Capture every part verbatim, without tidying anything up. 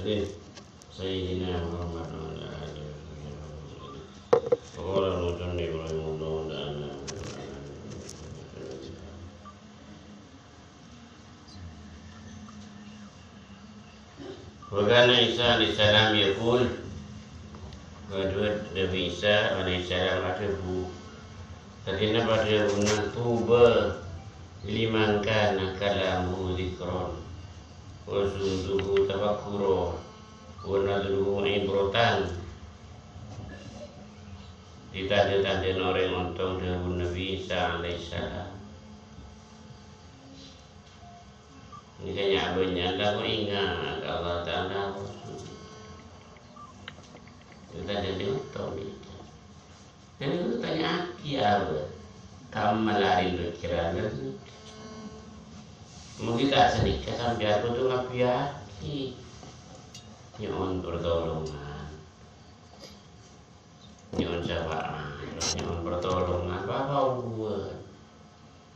Sayyidina Muhammad wa ala alihi wa sahbihi. Qala al-musannif rahimahullahu ta'ala. Wa kana Isa alaihissalam yaqul, bâdâ Nabi Isa alaihissalam adhâbu, artèna padhâbuna, "Tuba liman kana kalamuhu dzikran, wa sumtuhu tafakkura, wa nadhruhu ibratan." Dhitandhâ-tandhâna orèng ontong dhâbuna Nabi Isa alaihissalam. Misalnya abâ'na tako' enga' ka Allah Ta'ala. Kita jadi oto, gitu. Dan itu tanya'aghi abâ'. Kamma la rindu kirana. Mungkin ta' sanèka sampèyan kodhu ngabbhiyâghi. Nyo'on pertolongan. Nyo'on syafa'at, nyo'on pertolongan, apa buwân.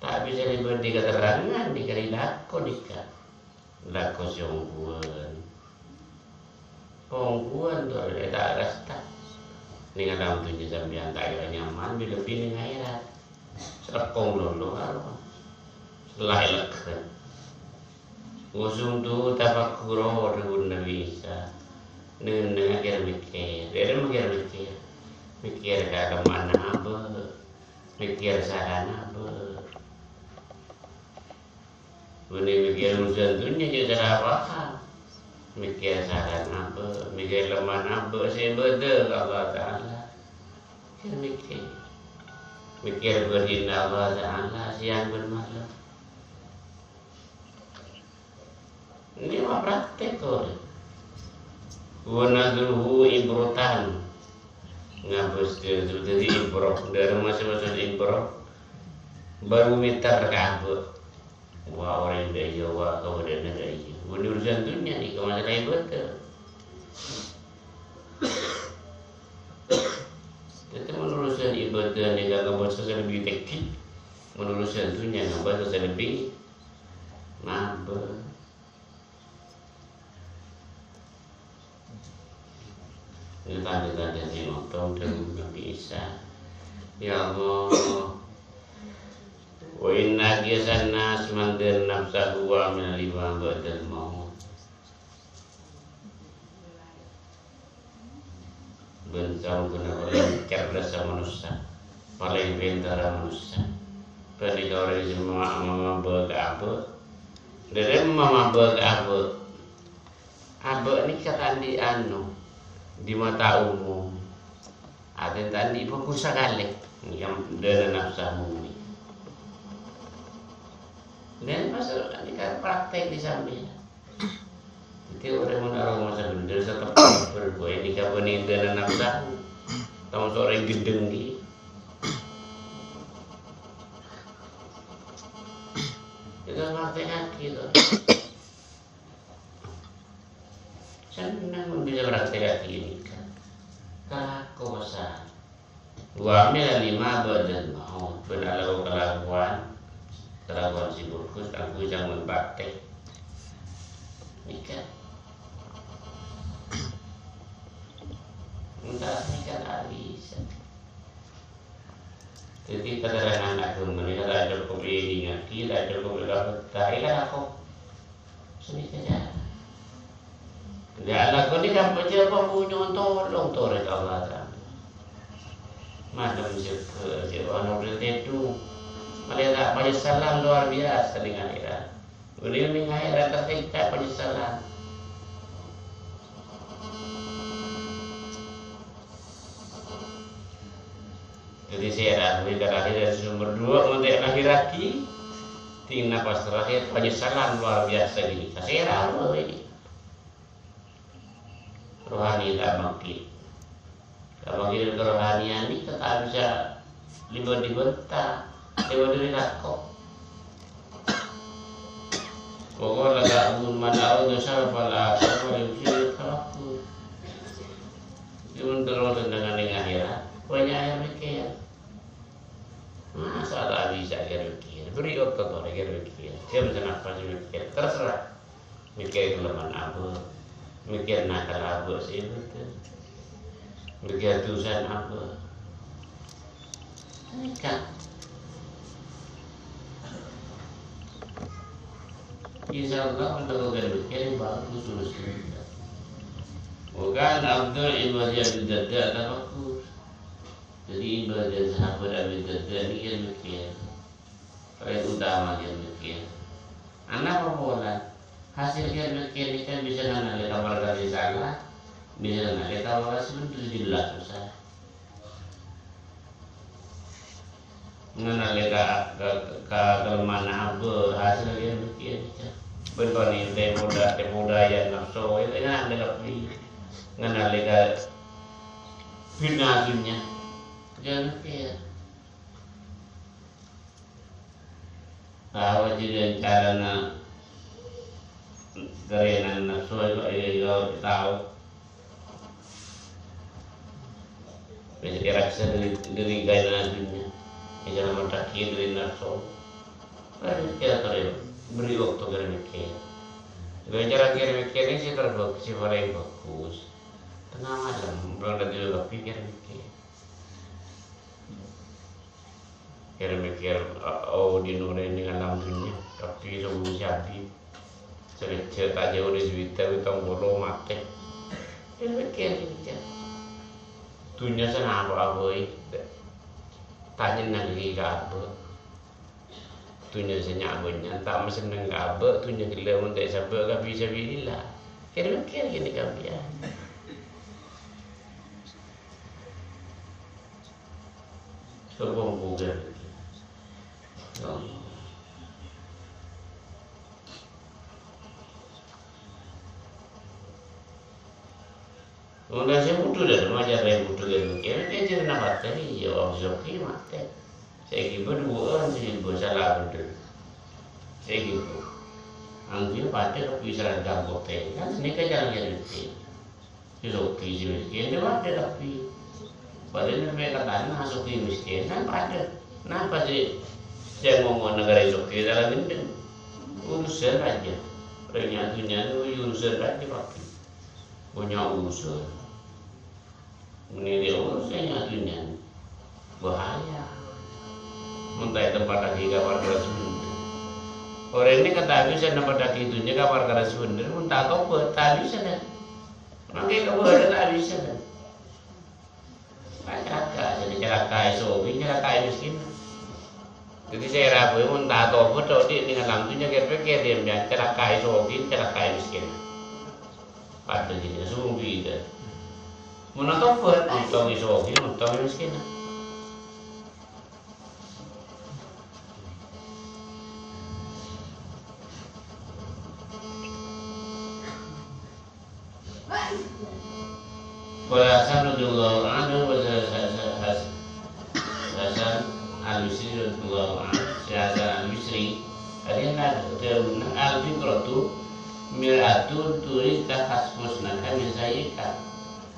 Ta' bisa èbâdhi katerrangan nèka, lako nèka. Lako sè ongghuwân. Ongghuwân to, è ta' rasta. Nèng alam dhunnya sampèyan ta' kèra nyaman, bi-, lebbi nèng aherat. Sèlèkong lolo karo. Sè laèn lega. Wa sumtuhu tafakkura, dhâbuna Nabi Isa. Neng-ennengnga kèr-mèkkèr. Dhâddhi mèkkèr-mèkkèr. Mèkkèr kalemma'anna abâ'. Mèkkèr salana abâ'. Bânnè mèkkèr urusan dhunnya jhâ' sala paham. Mèkkèr salana abâ'. Mèkkèr lemma'anna abâ' sè bâdâ ka Allah Ta'ala. Kèr-mèkkèr. Mèkkèr bâdhina Allah Ta'ala sèyang bân malem. Ini mah praktek, kok. Wa nadhruhu ibratan. Ngabâs dhâddhi ibroh. Dhâri masa-masa ibroh. Barometer ka abâ'. Wah, orèng dâ' iyâ, wah, kabâdâ'ânna dâ' iyâ. Mon urusan dhunnya nèka masalah ibâdâ. Dhâddhi, mon urusan ibâdâ nèka ngabâs sè lebbi tèngghi. Mon urusan dhunnya ngabâs sè lebbi mabâ'. Ini tanda-tanda sing ontong dhâbuna Nabi Isa. Ya Allah, wa inna aghyasan nas man dana nafsahu wa amila lima ba'dal maut. Bân saongguna palèng cerdhâssa manossa, palèng pènterra manossa. Panèka orèng sè ma-, ma-, mabâ' ka abâ'. Dhâddhi mabâ' ka abâ'. Abâ' nèka ta' andi' anu, di mata umum. Artèna ta' andi' bhâghus sakalè. Nèka dana nafsahu nèka. Dan masalah nèka praktek di sampèyan. Dhâddhi orèng mon aroma sabhendher sè teppa'na bârâmpa nèka bânnè dana nafsahu. Tao orèng ghândhâng ghi. Kita praktekaghi to. Senneng mon bisa praktekaghi nèka. Kalako sa. Wa amila lima ba'dal maut, bân alako kalakowan, kalakowan sè bhâghus kaangghuy sè mon patè. Nèka. Entara nèka ta' bisa. Dhâddhi, katerrangan aghâma nèka ta' cokop èèngaghi, ta' cokop èkabhâktè, èkalako. Sanèka jhâ'. Jhâ' lakonè ka pajhâ' pamonyong tolong torè ka Allah Ta'ala. Malem jâgâ, jâ' anu, tèdung. Malè ta' panyesalan luar biasa nèng akhèrat. Bânnè nèng akhèrat ta' panyesalan. Dhâddhi, sè èraruwi terakhir yang nomor dua, mon ta' lahiraghi, dhing napas terakhir, penyesalan luar biasa ini. Sè èraruwi ini. Rohani ta' bangkit. Ta' bangkit kerohanian ini ta' bisa libât-libât, ta' libât dâri tako'. Pokokna ta' mungkin man a'udzu syarafal akhir wa yusir kalakku. Cuman terus tentang nèng akhèrat, bânnya' yang mikir. Masa ta' bisa kèr-mèkèr? Bâri' otot orèng kèr-mèkèr. Jhâm sanapa sè mèkèr? Terserah. Mèkèr kelemahan abâ'. Mèkkèrè nakal abâ' sè bhender. Mèkkèrè dusana abâ'. Nèka. Insyaallah, untuk mèkkèrè bagus terus. Bukan Abdul Ibnu Abi Darda tafakkur. Jadi, ibadah sahabat Abi Darda ini kan mèkkèrè. Paling utama kan mèkkèrè. Anapa pola? Hasil kan mèkkèrè ini kan bisa nganalè ka perkara salah, bisa nganalè ka perkara sè bhender jelas susah. Nganalè ka, ka, ka kelemahan abâ', hasil kan mèkkèrè. Bhender ini tè poda, tè poda yang nafsu, itu nganalè ka, nganalè ka fitnah dunya. Jangan mèkkèrè. Tahu jadi carana kerenan nafsu itu, iya, iya, tahu. Bisa kira bisa dari, dari gairah dunia. Bisa nama takdir dari nafsu. Kan kira-kira beri waktu kira mikir. Dengan cara kira mikir ini sih terbagus, sih paling bagus. Tengah malam, belum ada dulu pikir mikir. Kèr-mèkkèr, oh, dhinto rèya nèng alam dhunnya, kabbhi sobung sè abit. Sakejjhâ' ta' jhâu dâri sabidhâk, pitong polo matè. Kèr-mèkkèr kèya. Dhunnya sè napa abâi? Ta' nyennengngaghi ka abâ'. Dhunnya sè nya-, bânnya' ta' masenneng ka abâ', dhunnya ghellâ' mon ta' èsabâ' ka fi sabilillah. Kèr-mèkkèr kèya sampèyan. Sobung bugar. Ya Allah. Wong sè budhu dâ' roma cara budhu kan mungkin. Dia jadi napa tadi? Ya, wong sogi matè. Saiki bâdâ duwâ'ân sè nyembâ sala bhender. Saiki bâdâ. Angghuy padâ kabbhi sareng kabbhi. Kan sè nèka cara nyarè. Sè soghi, sè miskin, ya padâ kabbhi. Padahal sampai katanya soghi miskin, kan padâ. Napa sih? Saya ngomong negara soghi, dalam ini urusan aja. Rèng dhunnya itu urusan aja, Pak. Punya urusan. Menilai urusan dhunnya. Bahaya. Mon ta' ètempattaghi ka parkara sè bhender. Orèng nèka ta' bisa nempattaghi dhunnya ka parkara sè bhender, mon ta' tobat, ta' bisa, kan? Mangkè kabâlâ ta' bisa, kan? Nah, calaka', jadi calaka' è soghi, calaka' è miskin. Jadi, sè rabu mon ta' tobat, odi' nèng alam dhunnya kèr-pèkkèr, dia bilang calaka' è soghi, calaka' è miskin. Padâ jârèya, sumbi itu. Mon tobat, ontong è soghi, ontong è miskin. Qala Hasan radhiyallahu anhu wa Hasan, Hasan Al-Basri radhiyallahu anhu, si Hasan Al-Basri, arèya dâwuh, "Al-fitratu mir'atun turi takhassusnaka min sayyika."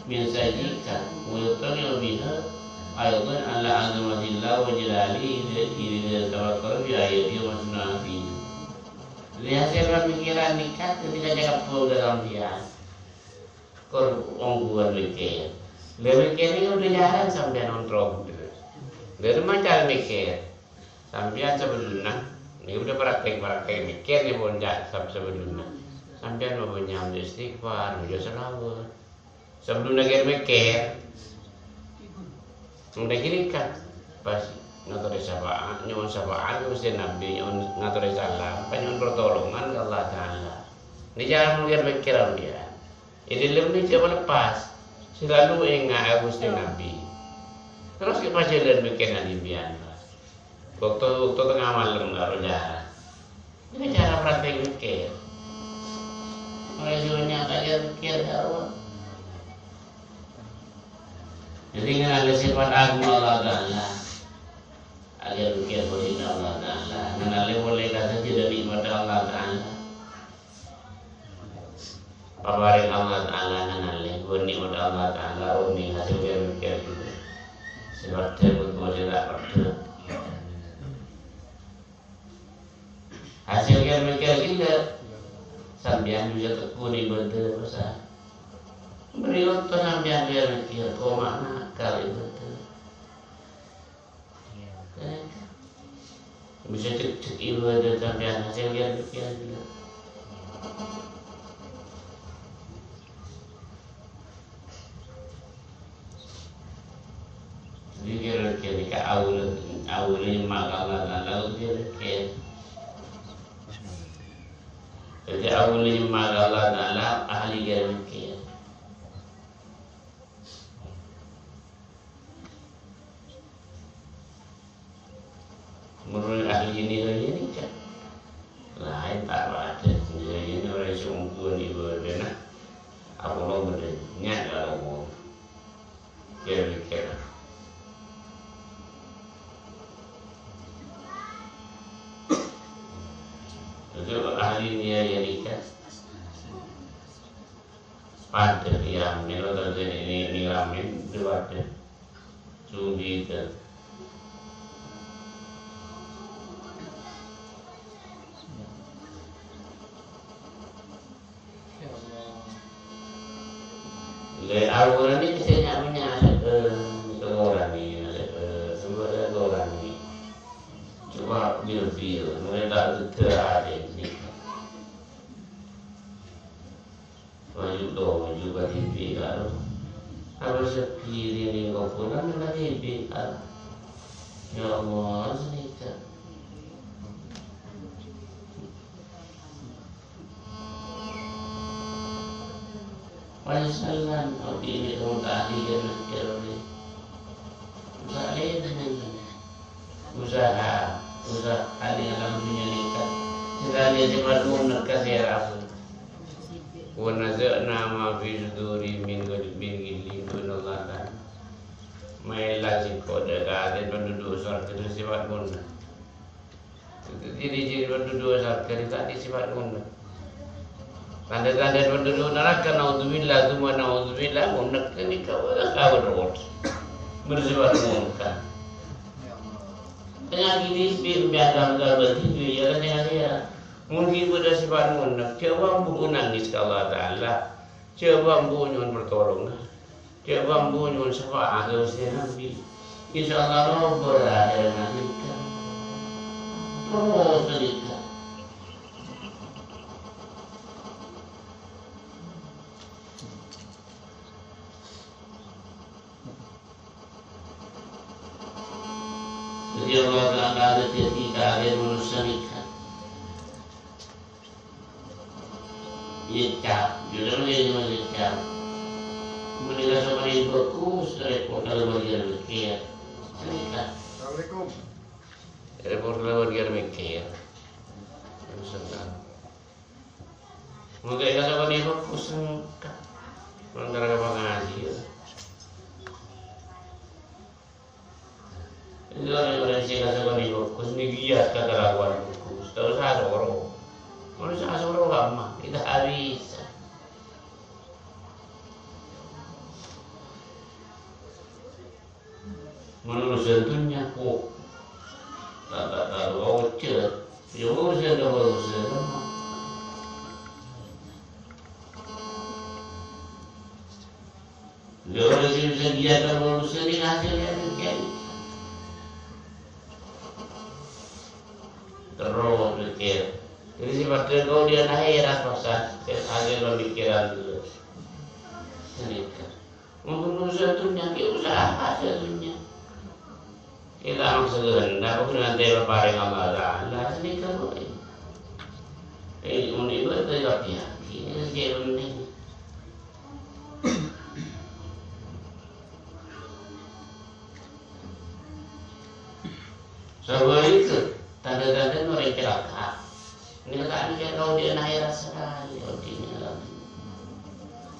Min sayyika, wa yattali'u biha aidan ala azamatillah wa jalalihi, idza tafakkara fi ayatihi wa sun'atihi. Jadi hasil pamikiran nèka ketika cakep bhender sampèyan. Kor ongguwan mikir. Lha mikir ini udah jarang sampèyan kontrol bhender. Dari macam mikir. Sampèyan sabellunna, nèka udah praktek-praktek mikir nèka pon ja-, sab-, sabellunna. Sampèyan mau nyam istighfar, mau shalawat. Sabellunna kèr-mèkkèr, engko' ghi' kan pas ngatorè syafaat, nyo'on syafaat ka Guste Nabi, nyo'on ngatorè salam, pas nyo'on pertolongan ka Allah Ta'ala. Nèka jhâ' mon kèr-mèkkèr sampèyan. È dhâlem nèka jhâ' malepas, selalu enga' ka Guste Nabi. Terros kèr pas jhâlân mèkkèr sampèyan, Pak. Bâkto, bâkto tengnga malem karo jhâ'. Ini cara praktek mikir. Mulai dulunya kalian mikir, ya Allah. Jadi, ngenali sifat agung Allah Ta'ala. Kalian mikir mulia Allah Ta'ala. Ngenali mulai kata tidak nikmat Allah Ta'ala. Papareng Allah Ta'ala ngenali, bukan nikmat Allah Ta'ala, oh, ini hasil mikir-mikir juga. Sebab dia pun boleh tak perlu. Hasil kèr-mèkkèr ghellâ'. Sampèyan bisa tekun ibadah, bisa. Mènangka sampèyan rèya mèkkèr, koma' nakal ibadah. Bisa cek-cek ibadah sampèyan, hasil rèya mèkkèr. Jadi kira-kira ka Allah, Allah ini maka Allah Ta'ala, kira-kira. Jadi Allah ini maka Allah Ta'ala, ahli kira-kira. Menurut ahli ini, ini kan lain, tak ada. Jadi ini orang yang sungguh di bawah. Apa lo bener? Nyak kalau mau. Kira-kira. Itu ahli ini ya, ini kan. Padâ, iyâ, mèlo tadâ' nè-, nè-, nèramen, padâ. Sungguh itu. Lè, aurana nèka sè nya-, nya-, eh, itu orang nè, eh, semua orang nè. Cuma bil-bil, mereka itu ada nè. Maju to, maju ka T V karo. Apa sepi rèn ning komponan ka T V karo. Ya Allah, sanèka. Penyesalan, abdhi ini kamu tadi ya, nak, ya, Rabbi. Bâkal usaha, usaha ning alam dunnya nèka. Sè tadâ' sè padâ nèka sè rabu. Wa naza'na ma fi sudurihim min ghillin, min ghillin, qala Allah Ta'ala. Maèla sèngko' dâ' ka atèna penduduk sorga sè padâ. Jadi, jadi penduduk sorga nèka ta' sifat ngono. Tandhâ-tandhâ penduduk naraka, naudzubillah, tsumma naudzubillah, ngono nèka wala kawin rawat. Bersifat ngono kan. Penyakit isi, biasa gambar itu, ya kan, ya, ya. Mungkin pada sifat ngono, coba buku nangis ke Allah Ta'ala. Coba buku nyo'on pertolongan. Coba ambu nyo'on syafaat ka Ghustè Nabbhi. Insyaallah, roba lahèr nalèka. Terros nalèka. Jadi Allah Ta'ala dhâddhi karè manossa nèka. Yècca, judulnya ini Mas Yècca. Mending rasa paling bagus, repot kalau bagian mikir. Cerita. Assalamualaikum. Repot kalau bagian mikir. Senang. Mungkin rasa paling bagus, enggak. Sementara kapan ngaji, ya. Itu orang-orang sing kasokon ibu, Gus, niki ya kalakuan Gus. Terus asoro. Terus asoro lama, kita habis. Menurut tentunya kok. Tak, tak, tak, oce. Ya, urusan, urusan. Lho, sing bisa dia kalau urusan ini hasilnya kan. Terus mikir. Jadi, sifat kau dia naik ya, pas hasil pemikiran dulu. Ini kan. Untuk urusan dunia, dia usaha aja dunia. Kita maksud kehendak, bukan nanti berparing Allah Ta'ala, sini kan boleh. Eh, mun iku itu ya, ya. Ini sih penting. Sabab itu, tanda-tanda orang celaka. Ini tak ada kau dia naik rasa kali, oh, di dalam.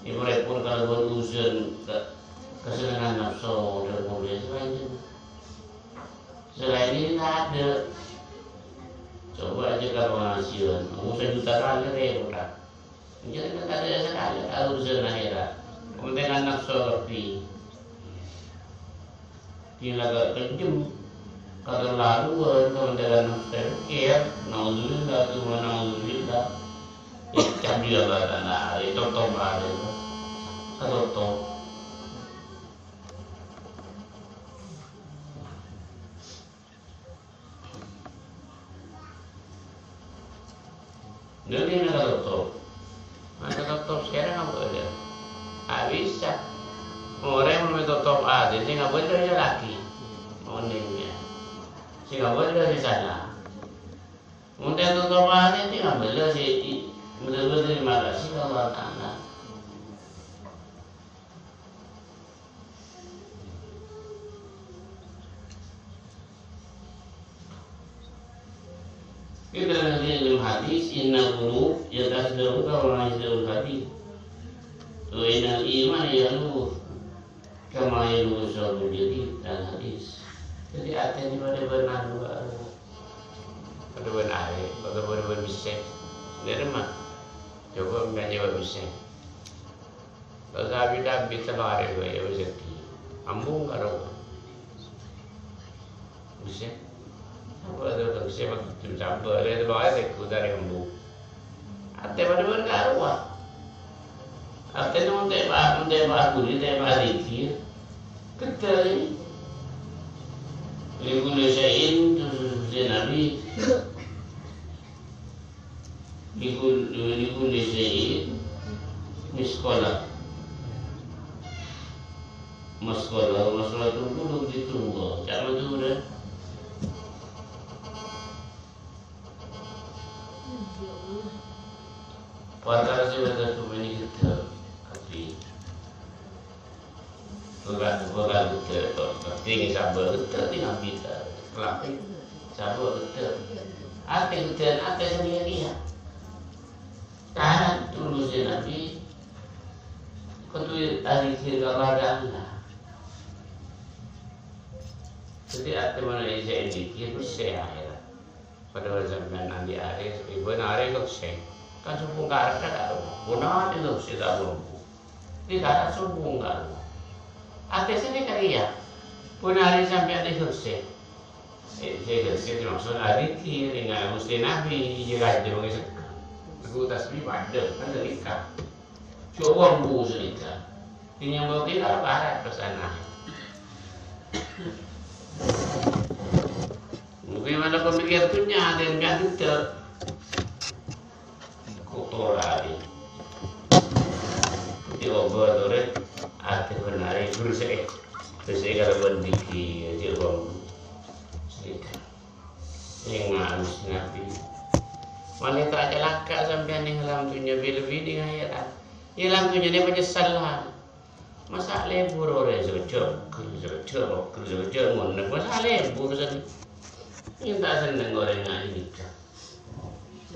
Ibu repot kalau buat urusan ke-, kesenangan nafsu, dan kemudian selanjutnya. Selain ini nggak ada. Coba aja kalau pengajian, mau sejuta kali repot, ah. Jadi, nggak ada sekali urusan akhirat. Kepentingan nafsu lebih. Dia agak kejem. Keterlaluan, kepentingan nafsu. Iya, naudzubillah, cuma naudzubillah. Ikan dia Allah Ta'ala, itu tombak itu. Totop. Dâddhi nèka totop. Nèka totop sekarang apa ada? Nggak bisa. Orèng mè totop atè, sè ngabâlâ ya lagi. Onèng ya. Sè ngabâlâ di sana. Mon totop atè, sè ngabâlâ sè i-, bener-bener terima kasih ka Allah Ta'ala. Kita nanti dalam hadis, "Innal qulub yatasdaru kama yasdarul hadid. Wa innal iman yaluhu kama yaluhu thawbul jadid." Dalam hadis. Jadi, atè nèka padâ bân anu, Pak. Padâ bân arè, padâ bân, bân bessè. Nèka mah. Coba minta nyewa bessè. Terus abit-abit tello arè ghâbây, ya wis, èdhi. Ambu karo. Bisa. Apa tuh, bisa maksud tambah, ya, tello arè, tekut arè ambu. Atè padâ bân karowa. Atè nèka mon tèpa', mon tèpa' ghuli, tèpa' dzikir. Ghedhâ ini. Likulli syai'in, terus Nabi. Likul-, likulli syai'in misqala. Masqala, masqalatul qulub ditunggu. Cak Madhurâ. Perkara sè bâdâ coma ini ghedhâ, tapi Bukan, bukan ghedhâ, kok. Ngerti ngghi, sabâ ghedhâ, tinggal kita. Kelapè, sabâ ghedhâ. Atè ghedhâ, atè sendiri ya. Tahan dulu sè Nabi. Kudu ahli kepada Allah. Jadi, atè mana yang saya zikir, itu saya akhirat. Padahal sampèyan andi' arè, ibâna arè ghâksè. Kan sobung karep ta' karowa. Bân arè ghâksè ta' bârâmbu. Di karep sobung karowa. Atè sè nèka rèya. Bân arè sampèyan è ghâksè. Eh, sè ghâksè dimaksud arè ki, rènga Ghustè Nabi, iyâ rajâ mangkè sèkka. Lagu tasbih padâ, kan ghânèka. Coba bu cerita. Ini yang mau kita apa? Pesan ah. Mungkin mana pemikir dunia, ada yang ganti ke kotor hari. Jadi, obat, ore, ada benar, guru saya. Terus saya kalau berpikir, dia bang cerita. Sè nganus Nabi. Ma'lè ta' calaka' sampèyan neng alam dhunnya, bi-, lebbi neng akhèrat. È alam dhunnya nè panyesal, la. Masa' lebur orèng sè jhâ', sè jhâ', sè jhâ', ngono. Masa' lebur sè nè. Yen ta' senneng orèng nganèka.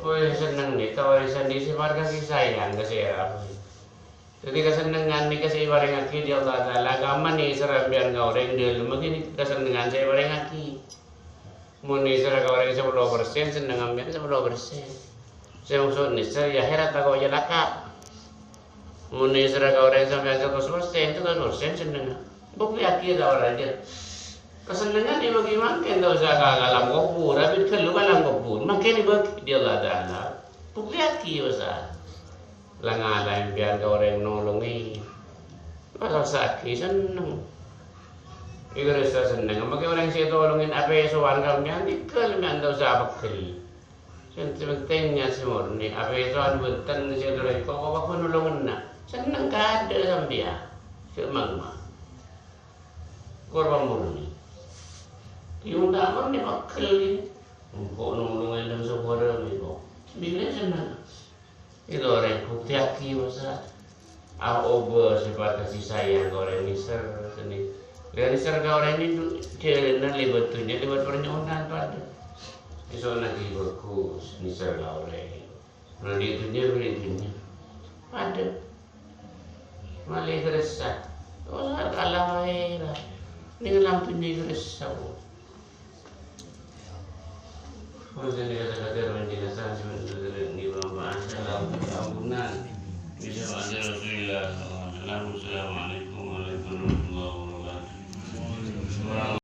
Oy, senneng nèka orèng sè andi' sifat kasih sayang ka sèra. Dhâddhi, kasennengngan nèka sè èparèngaghi bi' Allah Ta'ala, kamma nè sè sampèyan ka orèng dhâlem, nèka kasennengngan sè èparèngaghi. Mon nèsèr ka orèng sapolo persen, senneng sampèyan sapolo persen. Sè maksod nèsèr, ya, akhèrat tako' calaka'. Mon nèsèr ka orèng sampèyan saratos persen, saratos persen sennengnga. Buktèyaghi ka orèng jâ. Kasennengngan èbâghi mangkèn, ta' osa ka alam kobhur, abit ghâllu ka alam kobhur. Mangkèn èbâghi bi' Allah Ta'ala. Buktèyaghi, osa. La ngala' sampèyan ka orèng nolongè. Rassa'aghi senneng. Èkarassa senneng. Mangkè orèng sè ètolongè apèsowan sampèyan, tèghâl sampèyan ta' osa pegghel. Sè penting niyat sè mornè. Apèsowan bhunten sè ètolongè, kok, kok, kok nolonganna. Senneng kaadâ' sampèyan. Sè mangma. Korban mornè. Iyâ, mon ta' mornè pegghel, ghi. Engko' nolongè dâ' sabhârâng, ghi, kok. Bilâ senneng. Itu orèng buktèyaghi, masa. Ah, obâ sifat kasih sayang ka orèng nèsèr, sè nè. Lè nèsèr ka orèng nè du-, jhâlânna lèbât dhunnya, lèbât parnyo'onan padâ. Èso'na ghi bhâghus, nèsèr ka orèng. Mèlè dhunnya, mèlè dhunnya. Padâ. Ma'lè èkarassa. Oh, salah wae, la. Neng alam dhunnya èkarassa, kok. Pun sendiri kata-kata menjelaskan sebenarnya di Bapak Asal ampunan. Bisa baca Rasulullah sallallahu alaihi wasallam. Assalamualaikum.